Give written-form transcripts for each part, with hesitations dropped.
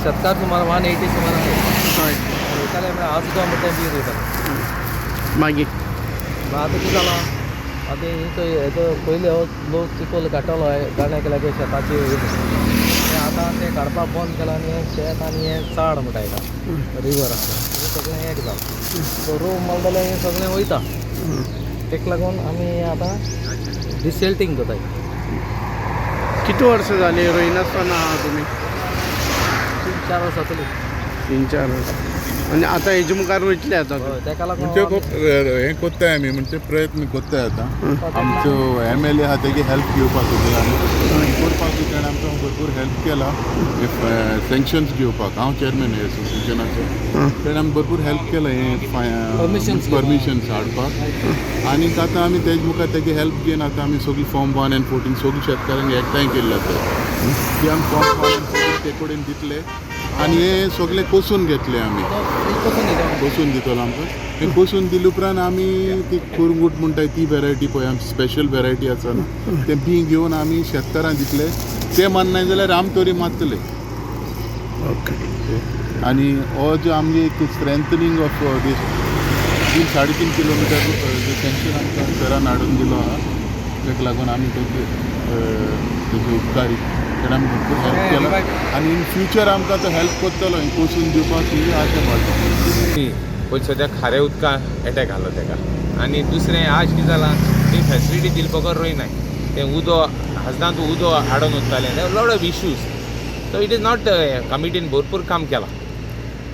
शेतकार सुमार 180 सुमार आहाय. रोयताले म्हळ्यार आज सुद्दां म्हणटा तें बी रोयताले. मागीर? आतां कितें जालां, आतां ही चोय, हेजो पयलीं हो लोक चिकोल काडटालो गाणे केल्या की शेताची तें आतां तें काडपाक बंद केलां आनी हें शेत आनी हें चाड म्हणटा हेका, रिवर आसा तें सगळें एक जालां. सो रोव मारले जाल्यार हें सगळें वयता. तेका लागून आमी आतां डिसिल्टींग करताय. किती वर्सां जालीं रोयनासतना आहा तुमी? 3-4 वर्सां जातलीं. 3-4 वर्सां. आनी आतां हेजे मुखार रोयतले आतां तुमी? हय, तेका लागून म्हणजे खूब हें कोत्ताय आमी, म्हणजे प्रयत्न कोत्ताय. आतां आमचो एमएलए आहा, तेगे हेल्प घेवपाक जाय आमी करपाक. ताणें आमकां भरपूर हेल्प केला सँक्शन्स घेवपाक. हांव चेअरमॅन एसोसिएशनाचो. ताणें आमकां भरपूर हेल्प केला हें Permissions घेवपाक. परमिशन्स हाडपाक. आनी आतां आमी तेज मुखार तेगे हेल्प घेवन आतां आमी सगळी फॉर्म 1 आनी 14 सगळी शेतकारांक एकठांय केल्ले आसा ती आमी फॉर्म 1 आनी 14 ते कडेन दितले आनी हे सगळे कोसून घेतले आमी. कसून दिता. कोसून दितलो आमकां. हें कोसून दिले उपरांत आमी ती कुरंगूट म्हणटाय ती वेरायटी पळय, आमची स्पेशल वेरायटी आसा न्हू, तें बी घेवन आमी शेतकारांक दितले. ते माननाय जाल्यार आम तरी मारतले. आनी हो जो आमगे एक स्ट्रेंथनींग ऑफ दीस 3-3.5 किलोमिटर जो सँक्शन आमकां सरान हाडून दिलो आहा, ताका लागून आमी तेजे उपकारी. ताणें आमकां भरपूर हेल्प केला आनी इन फ्युचर आमकां तो हेल्प करतलो हें कोसून दिवपाक ही आशा बाळगता. पयलीं सद्या खारे उदकां एटॅक घालो तेका. आनी दुसरें आज कितें जालां, ती फेसिलिटी दिल बगर रोयनाय. तें उदो हजदांत उदो हाडून उरतालें. Lot of issues. So it is not, कमिटीन भरपूर काम केलां.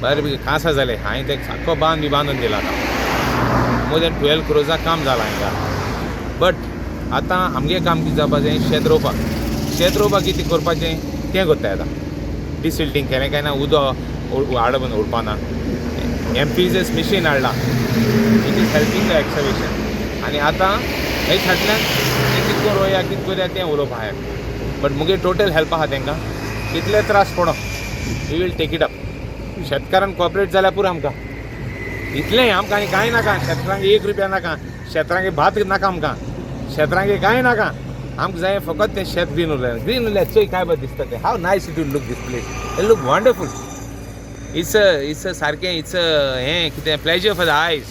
बरें कांसा जालें. हांवें तें सारको बांद बी बांदून दिला. आतां मोर दॅन 12 क्रोर्सा काम जालां हिंगा. बट आतां आमगें काम कितें जावपाचें, शेत रोवपाक. शेत रोवपाक कितें करपाचें तें करताय. आतां डिसिल्टींग केलें काय ना, उदो हाडप उडपाना. एमपीएस मशीन हाडला, it is helping the excavation. आनी आतां हेच फाटल्यान तें कितें करून रोया, कितें करया तें उलोवप आहा. बट मुगे टोटल हेल्प आहा तांकां. कितले त्रास पडो, we will take it up. शेतकारान कॉपरेट जाल्यार पुरो आमकां. इतलें आमकां, आनी कांय नाका. शेतकारांक 1 रुपया नाका, शेतकारांक भात नाका आमकां, शेतकारांक कांय नाका. आमकां जाय फकत तें शेत ग्रीन उरलें. ग्रीन उरल्यार चोय काय बरें दिसता तें. How nice it will look, this place it look wonderful. It's a सारकें, it's a हें कितें, pleasure for the eyes.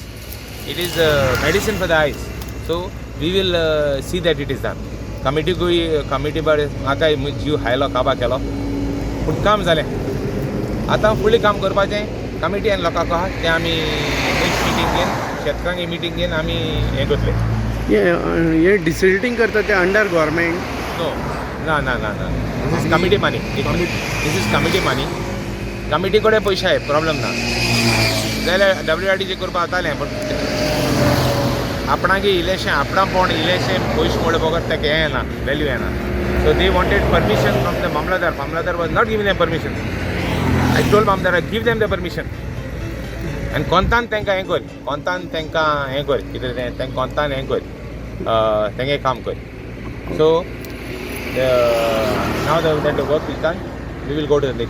It is medicine for the eyes. So we will see that it is done. कमिटीकूय, committee बरें म्हाकाय जीव खायलो, काबा केलो, पूण काम जालें. आतां फुडलें काम करपाचें कमिटी आनी लोकांक आहा तें आमी नेक्स्ट मिटींग घेवन, शेतकारांक मिटींग घेवन आमी हें करतले. हे हे डिसिल्टींग करता ते अंडर गव्हर्मेंट? नो, ना ना ना ना, this is committee money. This is committee money. Committee कडेन पयशे आहे, प्रॉब्लम ना. जाल्यार डब्ल्यू आर डीचे करपाक जातालें, पूण आपणागे इल्लेशें आपणापण, इल्लेशें पयशे मोडले बगर तेका हें येना, वेल्यू येना. So they wanted permission from the mamlatdar. Mamlatdar was not giving them permission. I told mamlatdar, give them the permission आनी कोंतान तांकां हें कर, कोंतान तांकां हें कर, कितें तें, तांकां कोंतान हें कर, तेंगे काम कर. So now that the work is done, we will go to the next.